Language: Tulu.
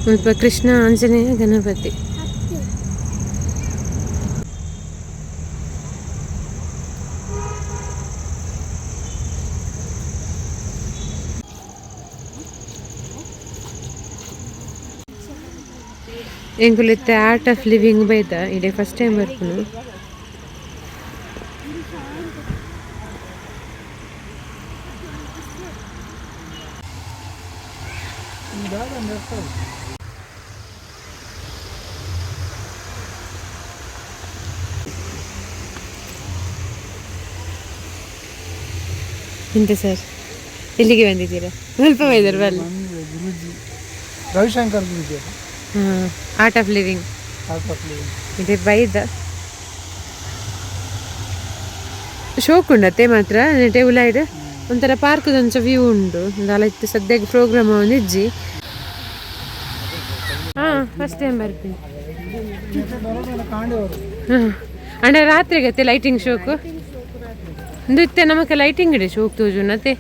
ಮುಲ್ಪ ಕೃಷ್ಣ, ಆಂಜನೇಯ, ಗಣಪತಿ. ಎಂಕುಲಿತ್ತೆ ಆರ್ಟ್ ಆಫ್ ಲಿವಿಂಗ್ ಬೈದ ಇಡೆ ಫಸ್ಟ್ ಟೈಮ್ ಬರ್ಪುನು. ಎಂತ ಸರ್, ಎಲ್ಲಿಗೆ ಬಂದಿದ್ದೀರಾ? ಸ್ವಲ್ಪ ಬೈದರು ಬಲ್ಲ. ಗುರೂಜಿ ರವಿಶಂಕರ್ ಗುರೂಜಿ. ಹಾಂ, art of living. Art of living. ಇದೆ ಬೈದ ಶೋಕ್ ಉಂಡತ್ತೆ ಮಾತ್ರ ಟೇಬಲ್ ಐಡ್ ಒಂಥರ ಪಾರ್ಕ್ ಒಂಚ ವ್ಯೂ ಉಂಡು. ಅಲ್ಲ ಇತ್ತು ಸದ್ಯಕ್ಕೆ ಪ್ರೋಗ್ರಾಮ್ ಒಂದು ಇಜ್ಜಿ. ಹಾಂ, ಫಸ್ಟ್ ಟೈಮ್ ಬರ್ತೀನಿ. ಹಾಂ, ಅಂಡ ರಾತ್ರಿಗೆ ಅತ್ತೆ ಲೈಟಿಂಗ್ ಶೋಕು ಒಂದು ಇತ್ತೆ ನಮಕ್ ಲೈಟಿಂಗ್ ಇಡೆ ಶೋಕ್ ತೋಜುನತೆ.